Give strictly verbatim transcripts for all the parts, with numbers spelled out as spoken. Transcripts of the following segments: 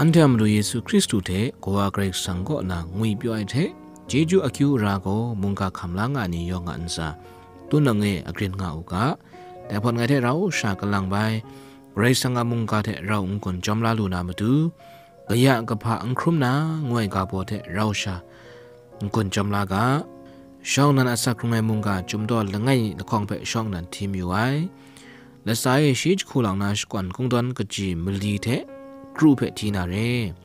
Anhte a Madu Yesu Hkristu hte Kawa Karai Kasang kaw na ngwi pyaw ai hte, chyeju akyu ara gaw mungga hkam la nga ai ni yawng a ntsa, tun langai agrin nga u ga. Dai hpawt ngai hte rau sha kalang bai, Karai Kasang a mungga hte rau n-gun chyawm la lu na matu, kaya kahpa n hkrum na, ngu ai ga baw hte rau sha n-gun chyawm la ga. Shawng nnan asak hkrung ai mungga chyum daw langai lahkawng hpe shawng nnan hti mayu ai. Latsa e shi jahku lang na shakawn kungdawn kaji mali hte kru hpe hti na re.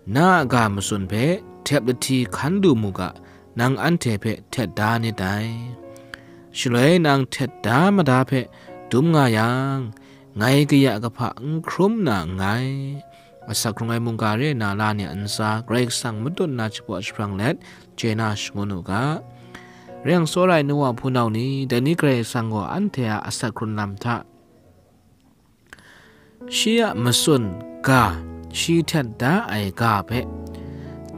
Na a ga matsun hpe htep lahti hkan lu mu ga, nang anhte hpe htet da nit dai. Shaloi nang htet da mada hpe dum nga yang, ngai kaya kahpa n hkrum na nngai. Asak hkrung ai mungga re na la ni a ntsa, Karai Kasang matut na shapraw jahprang let, chye na shangun u ga. Rai yang, tsawra ai nu wa hpunau ni, dai ni Karai Kasang gaw anhte a asak hkrun lam hta, shi a matsun ga, shi htet da ai ga hpe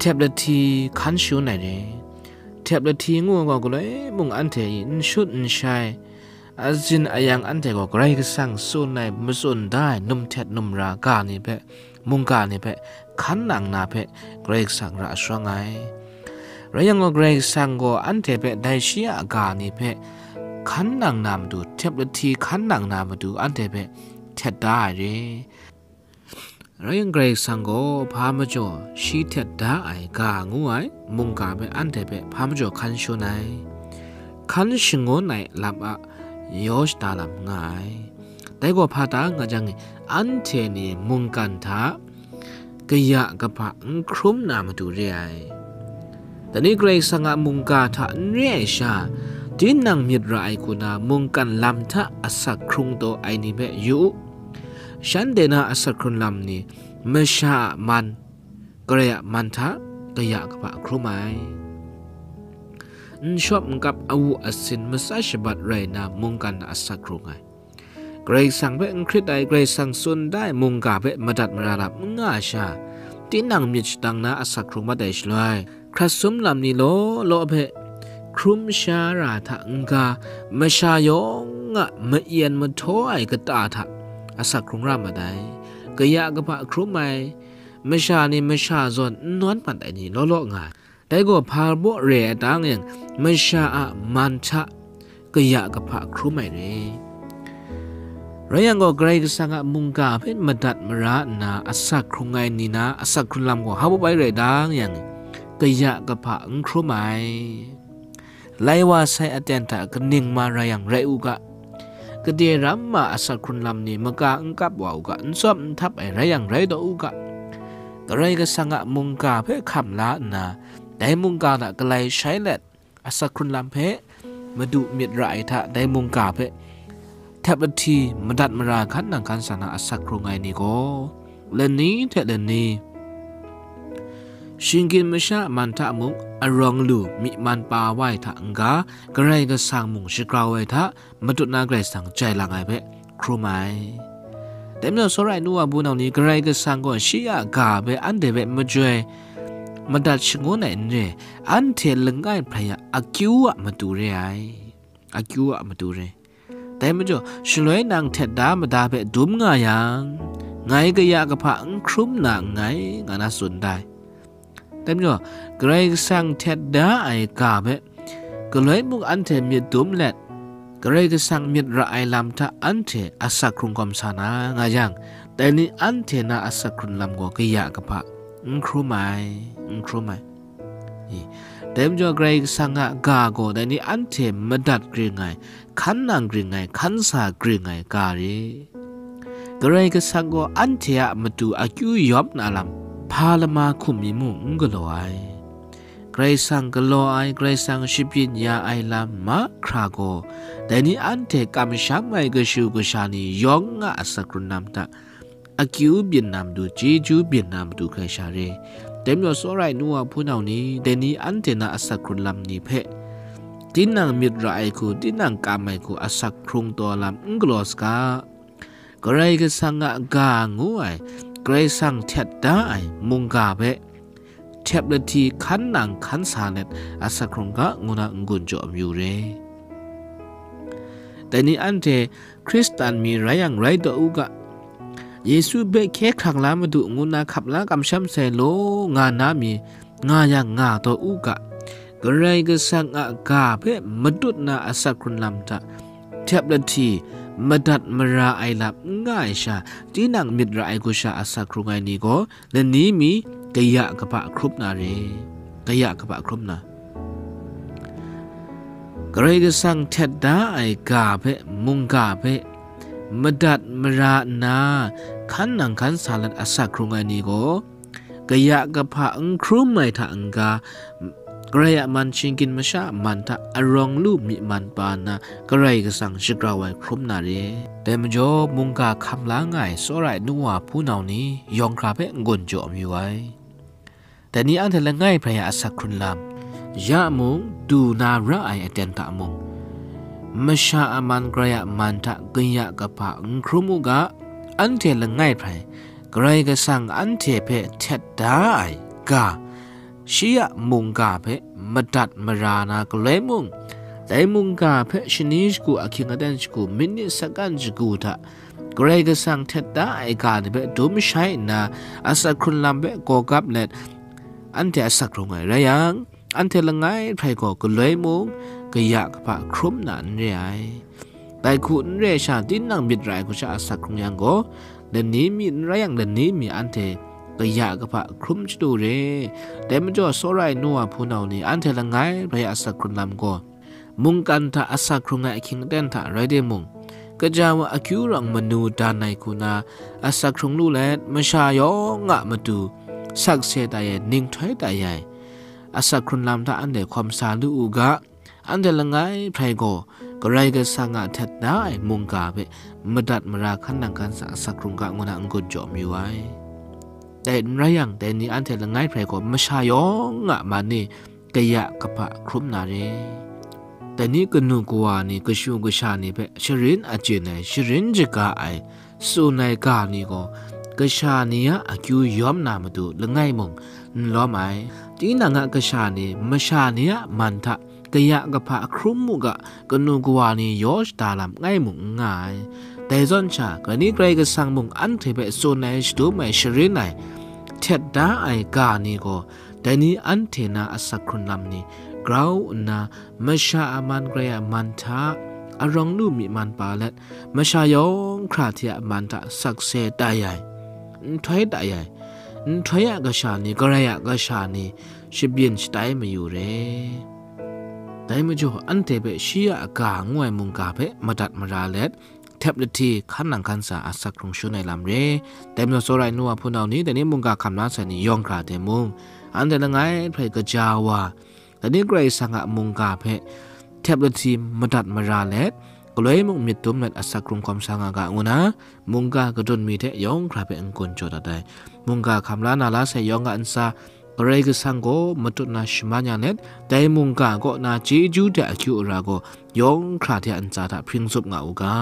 htep lahti hkan shangun ai re. Htep lahti ngu ai gaw galoi mung anhte i n shut n shai, azin ayang anhte gaw Karai Kasang tsun ai, matsun da ai, num htet num ra ga ni hpe, mungga ni hpe hkan nang na hpe Karai Kasang ra shawng ai. Rai yang gaw, Karai Kasang gaw anhte hpe dai shi a ga ni hpe hkan nang na matu, htep lahti hkan nang na matu, anhte hpe htet da ai re. Rai yang, Karai Kasang gaw hpa majaw shi htet da ai ga ngu ai mungga hpe anhte hpe hpa majaw hkan shangun ai, hkan shangun ai lam a yaw shada lam nga ai. Dai gaw hpa ta nga jang e, anhte ni mungkan hta kaya kahpa n hkrum na matu re ai. Dai ni Karai Kasang a mungga hta n re ai sha, tinang myit ra ai hku na mungkan lam hta asak hkrung taw ai ni hpe yu u. Shanhte na asak hkrun lam ni masha a man, Karai a man hta kaya kahpa hkrum ai. N shawp n kap, awu asin, matsa shabat rai na mungkan hta asak hkrung ai. Karai Kasang hpe n hkrit ai, Karai Kasang tsun da ai mungga hpe madat mara lam n nga ai sha, tinang myit shadang na asak hkrung mat ai shaloi, hkrat sum lam ni law law hpe hkrum sha ra hta n-ga, masha yawng a ma-yan mahtaw ai kata hta asak hkrung ra mat ai. Kaya kahpa hkrum ai, masha ni masha zawn n nawn mat ai ni law law nga ai. Dai gaw hpa baw re ai ta nga yang, masha a man hta kaya kahpa hkrum ai re. Rai yang gaw, Karai Kasang a mungga hpe madat mara nna asak hkrung ai ni na asak hkrun lam gaw hpa baw bai rai ta nga yang, kaya kahpa n hkrum ai. Lai wa sai aten hta kaning ma rai yang rai u ga, gade ram ma asak hkrun lam ni maka n kap wa u ga, n tsawp n htap ai rai yang rai taw u ga, Karai Kasang a mungga hpe hkam la nna, dai mungga hta galai shai let, asak hkrun lam hpe Madu myit ra ai hta dai mungga hpe htep lahti madat mara hkan nang hkan sa na asak hkrung ai ni gaw, lani hte lani shinggyim masha a man hta mung arawng lu myi man pa wa ai hta n-ga, Karai Kasang mung shagrau ai hta, matut na Karai Kasang jai lang ai hpe hkrum ai. Dai majaw, tsawra ai nu wa hpunau ni, Karai Kasang gaw shi a ga hpe anhte hpe majoi madat shangun ai n re, anhte langai hprai a akyu a matu re ai. Akyu a matu re. Dai majaw, shaloi nang htet da mada hpe dum nga yang, ngai kaya kahpa n hkrum na nngai, nga na tsun da ai. Dai majaw, Karai Kasang htet da ai ga hpe galoi mung anhte myit dum let, Karai Kasang myit ra ai lam hta anhte asak hkrung kawm sa na nga yang, dai ni anhte na asak hkrun lam gaw kaya kahpa n hkrum ai, n hkrum ai. I, dai majaw, Karai Kasang a ga gaw dai ni anhte madat kring ai, hkan nang kring ai, hkan sa kring ai ga re. Karai Kasang gaw anhte a matu akyu yawp na lam, hpa lama hkum mi mung n galaw ai. Karai Kasang galaw ai, Karai Kasang shabyin ya ai lam mahkra gaw, dai ni anhte kamsham ai kashu kasha ni yawng a asak hkrun lam hta, akyu byin na matu, chyeju byin na matu hkrai sha re. Dai majaw, tsawra ai nu wa hpunau ni, dai ni anhte na asak hkrun lam ni hpe, tinang myit ra ai hku, tinang kam ai hku, asak hkrung taw lam n galaw saga. Karai Kasang a ga ngu ai, Karai Kasang htet da ai mungga hpe, htep lahti hkan nang hkan sa let, asak hkrung ga ngu na n-gun jaw mayu re. Dai ni anhte Hkristan mi rai yang rai taw u ga, Yesu hpe hkye hkrang la Madu ngu nna hkap la kamsham sai law nga na mi, nga yang nga taw u ga, Karai Kasang a ga hpe matut na asak hkrun lam hta, htep lahti, madat mara ai lam n nga ai sha, tinang myit ra ai hku sha asak hkrung ai ni gaw, lani mi kaya kahpa hkrum na re, kaya kahpa hkrum na. Karai Kasang htet da ai ga hpe, mungga hpe, madat mara nna, hkan nang hkan sa let asak hkrung ai ni gaw, kaya kahpa n hkrum ai hta n-ga, Karai a man shinggyim masha a man hta arawng lu myi man pa nna, Karai Kasang shagrau ai hkrum na re. Dai majaw, mungga hkam la nga ai tsawra ai nu wa hpunau ni yawng hkra hpe n-gun jaw mayu ai. Dai ni anhte langai hprai a asak hkrun lam, ya mung, du na ra ai aten hta mung, masha a man Karai a man hta kaya kahpa n hkrum u ga, anhte langai hprai Karai Kasang anhte hpe htet da ai ga, shi a mungga hpe madat mara na galoi mung, dai mungga hpe shani shagu, ahkying aten shagu, minit sakan shagu hta Karai Kasang htet da ai ga ni hpe dum shai nna, asak hkrun lam hpe gawgap let, anhte asak hkrung ai rai yang, anhte langai hprai gaw galoi mung, kaya kahpa hkrum na n re ai. Dai hku n re ai sha, tinang myit ra ai hku sha asak hkrung yang gaw, lani mi n rai yang, lani mi anhte kaya kahpa hkrum chyalu re. Dai majaw, tsawra ai nu wa hpunau ni, anhte langai hprai a asak hkrun lam gaw, mungkan hta asak hkrung ai ahkying aten hta rai timung, kaja wa akyu rawng manu dan ai hku na asak hkrung lu let, masha yawng a matu sakse tai ai, ninghtoi tai ai asak hkrun lam hta anhte hkawm sa lu u ga, anhte langai hprai gaw Karai Kasang a htet da ai mungga hpe madat mara hkan nang hkan sa asak hkrung ga ngu na n-gun jaw mayu ai. Dai n rai yang, dai ni anhte langai hprai gaw masha yawng a man e kaya kahpa hkrum na re. Dai ni kanu kawa ni, kashu kasha ni hpe sharin achyin ai, sharin shaga ai, tsun ai ga ni gaw, kasha ni a akyu yawm na matu langai mung n lawm ai. Tinang a kasha ni masha ni a man hta kaya kahpa hkrum mu ga, kanu kawa ni yaw shada lam ngai mung n nga ai. Dai zawn sha, Karai Kasang mung anhte hpe tsun ai, shadum ai, sharin ai, htet da ai ga ni gaw, dai ni anhte na asak hkrun lam ni grau nna, masha a man Karai a man hta arawng lu myi man pa let, masha yawng hkra hte a man hta sakse tai ai, nhtoi tai ai, nhtoi a kasha ni, Karai a kasha ni shabyin shatai mayu re. Dai majaw, anhte hpe shi a ga ngu ai mungga hpe madat mara let, htep lahti hkan nang hkan sa asak hkrung shun ai lam re. Dai majaw, tsawra ai nu wa hpunau ni, dai ni mungga hkam la sai ni yawng hkra hte mung, anhte langai hprai kaja wa, dai ni Karai Kasang a mungga hpe htep lahti madat mara let, galoi mung myit dum let asak hkrung hkawm sa nga ga ngu na, mungga kadun mi hte yawng hkra hpe n-gun jaw dat ai. Mungga hkam la na la sai yawng a ntsa, Karai Kasang gaw matut na shaman ya let, dai mungga kaw na chyeju hte akyu ara gaw yawng hkra hte a ntsa hta hpring zup nga u ga.